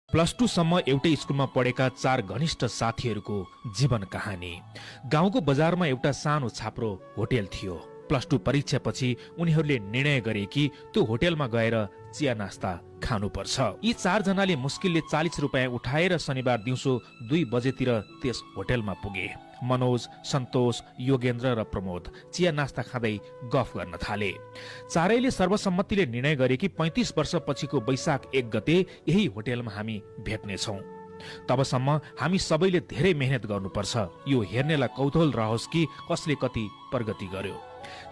+2 सम्म एउटै स्कुलमा पढेका 4 घनिष्ठ साथीहरूको जीवन कहानी। गाउँको बजारमा एउटा सानो छाप्रो होटेल थियो। +2 परीक्षापछि उनीहरूले निर्णय गरे कि त्यो होटेलमा गएर चिया नास्ता खानुपर्छ। यी 4 जनाले मुस्किलले 40 रुपैयाँ उठाएर शनिबार दिउँसो 2 बजेतिर त्यस होटेलमा पुगे। मनोज, सन्तोष, योगेन्द्र र प्रमोद चिया नास्ता खाँदै गफ गर्न थाले। चारैले सर्वसम्मतिले निर्णय गरे कि 35 वर्षपछिको वैशाख 1 गते यही होटेलमा हामी भेट्नेछौँ। तबसम्म हामी सबैले धेरै मेहनत गर्नुपर्छ। यो हेर्नेलाई कौतूहल रहोस् कि कसले कति प्रगति गर्यो।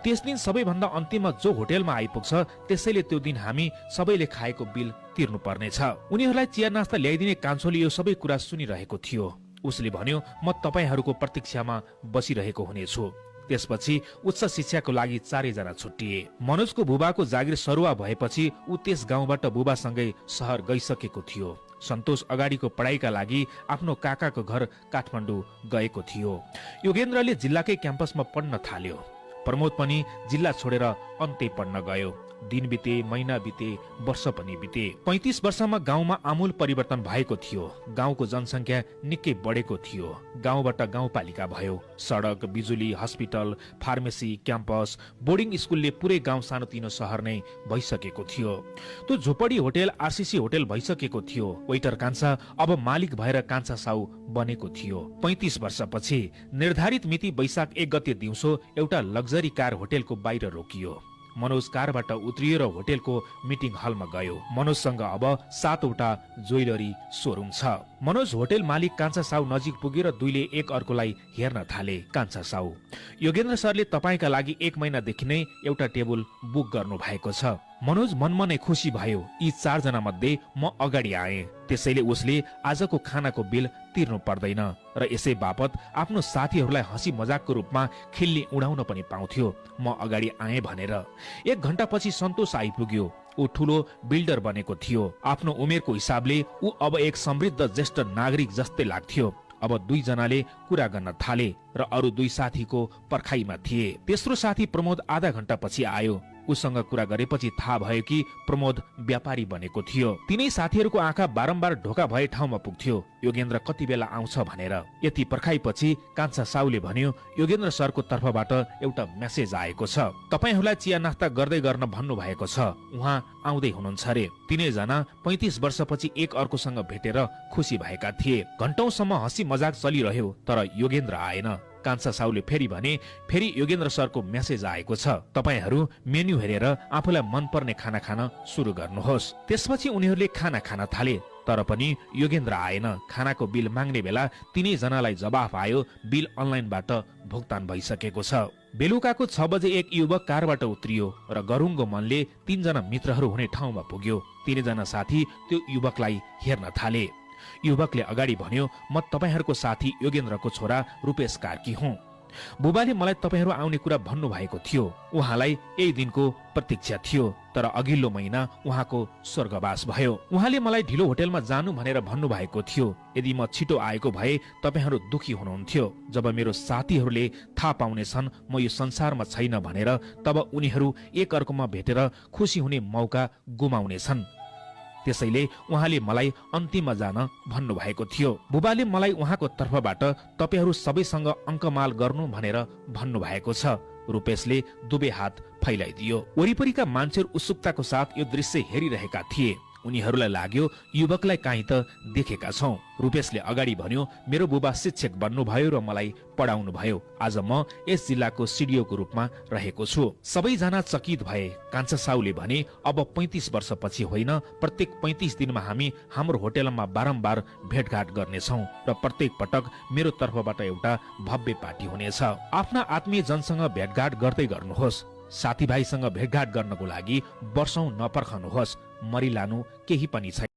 त्यस दिन सबैभन्दा अन्तिममा जो होटेलमा आइपुग्छ त्यसैले त्यो दिन हामी सबैले खाएको बिल तिर्नु पर्नेछ। उनीहरूलाई चिया नास्ता ल्याइदिने कान्छोले यो सबै कुरा सुनिरहेको थियो। उसले भन्यो, म तपाईहरूको प्रतीक्षामा बसिरहेको हुनेछु। त्यसपछि उच्च शिक्षाको लागि 4 जना छुट्टिए। मनोजको बुबाको जागिर सरुवा भएपछि ऊ त्यस गाउँबाट बुबासँगै सहर गइसकेको थियो। सन्तोष अगाडिको पढाइका लागि आफ्नो काकाको घर काठमाडौँ गएको थियो। योगेन्द्रले जिल्लाकै क्याम्पसमा पढ्न थाल्यो। प्रमोद पनि जिल्ला छोडेर अन्त्य पढ्न गयो। दिन बिते, महिना बिते, वर्ष पनि बिते। 35 वर्षमा गाउँमा आमूल परिवर्तन भएको थियो। गाउँको जनसङ्ख्या निकै बढेको थियो। गाउँबाट गाउँपालिका भयो। सडक, बिजुली, हस्पिटल, फार्मेसी, क्याम्पस, बोर्डिङ स्कुलले पुरै गाउँ सानोतिनो सहर नै भइसकेको थियो। त्यो झोपडी होटेल आरसीसी होटेल भइसकेको थियो। वेटर कान्छा अब मालिक भएर कान्छा साउ बनेको थियो। 35 वर्षपछि निर्धारित मिति वैशाख 1 गते दिउँसो एउटा लग्जरी कार होटेलको बाहिर रोकियो। मनोज कारबाट उत्रिएर होटेलको मिटिङ हलमा गयो। मनोजसँग अब 7 वटा ज्वेलरी सोरुम छ। मनोज होटेल मालिक कान्छा साउ नजिक पुगेर दुईले एक अर्कोलाई हेर्न थाले। कान्छा साउ, योगेन्द्र सरले तपाईका लागि 1 महिनादेखि नै एउटा टेबल बुक गर्नु भएको छ। मनोज मनमा नै खुसी भयो। यी 4 जना मध्ये म अगाडि आए, त्यसैले उसले आजको खानाको बिल तिर्नु पर्दैन र यसै बापत आफ्नो साथीहरूलाई हँसी मजाकको रूपमा खिल्ली उडाउन पनि पाउँथ्यो। म अगाडि आए भनेर। 1 घण्टापछि सन्तोष आइपुग्यो। ऊ ठुलो बिल्डर बनेको थियो। आफ्नो उमेरको हिसाबले ऊ अब एक समृद्ध ज्येष्ठ नागरिक जस्तै लाग्थ्यो। अब 2 जनाले कुरा गर्न थाले र अरू 2 साथीको पर्खाइमा थिए। तेस्रो साथी प्रमोद आधा घण्टा पछि आयो। उसँग कुरा गरेपछि थाहा भयो कि प्रमोद व्यापारी बनेको थियो। तिनै साथीहरूको आँखा बारम्बार ढोका भए ठाउँमा पुग्थ्यो, योगेन्द्र कति बेला आउँछ भनेर। यति पर्खाइपछि कान्छा साउले भन्यो, योगेन्द्र सरको तर्फबाट एउटा मेसेज आएको छ। तपाईहरूलाई चिया नास्ता गर्दै गर्न भन्नु भएको छ। उहाँ आउँदै हुनुहुन्छ रे। तिनै जना 35 वर्षपछि एक अर्कोसँग भेटेर खुसी भएका थिए। घण्टौसम्म हँसी मजाक चलिरह्यो, तर योगेन्द्र आएन। कान्छा साउले फेरि भने, फेरि योगेन्द्र सरको मेसेज आएको छ। तपाईहरू मेन्यु हेरेर आफूलाई मनपर्ने खाना खान सुरु गर्नुहोस्। त्यसपछि उनीहरूले खाना खान थाले, तर पनि योगेन्द्र आएन। खानाको बिल माग्ने बेला तिनै जनालाई जवाफ आयो, बिल अनलाइनबाट भुक्तान भइसकेको छ। बेलुकाको 6 बजे एक युवक कारबाट उत्रियो र गरुङ्गो मनले 3 जना मित्रहरू हुने ठाउँमा पुग्यो। 3 जना साथी त्यो युवकलाई हेर्न थाले। युवकले अगाडि भन्यो, म तपाईहरूको साथी योगेन्द्रको छोरा रूपेश कार्की हुँ। बुबाले मलाई तपाईहरू आउने कुरा भन्नु भएको थियो। उहाँलाई यही दिनको प्रतीक्षा थियो, तर अघिल्लो महिना उहाँको स्वर्गवास भयो। उहाँले मलाई ढिलो होटेलमा जानु भनेर भन्नु भएको थियो। यदि म छिटो आएको भए तपाईहरू दुखी हुनुहुन्थ्यो। जब मेरो साथीहरूले थाहा पाउनेछन् म यो संसारमा छैन भनेर, तब उनीहरू एक अर्कोमा भेटेर खुसी हुने मौका गुमाउनेछन्। त्यसैले उहाँले मलाई अन्तिममा जान भन्नुभएको थियो। बुबाले मलाई उहाँको तर्फबाट तपाईहरू सबैसँग अङ्कमाल गर्नु भनेर भन्नुभएको छ। रूपेशले दुवै हात फैलाइदियो। वरिपरिका मान्छेहरू उत्सुकताको साथ यो दृश्य हेरिरहेका थिए। उनीहरूलाई लाग्यो युवकलाई काहीँ त देखेका छौं। रूपेशले अगाडि भन्यो, मेरो बुबा शिक्षक बन्नुभयो र मलाई पढाउनु भयो। आज म यस जिल्लाको सिडिओको रूपमा रहेको छु। सबैजना चकित भए। कान्छा साउले भने, अब 35 वर्षपछि होइन, प्रत्येक 35 दिनमा हामी हाम्रो होटेलमा बारम्बार भेटघाट गर्नेछौँ र प्रत्येक पटक मेरो तर्फबाट एउटा भव्य पार्टी हुनेछ। आफ्ना आत्मीय जनसँग भेटघाट गर्दै गर्नुहोस्। साथीभाइसँग भेटघाट गर्नको लागि वर्षौं नपर्खनुहोस्। मरिलानु केही पनि छैन।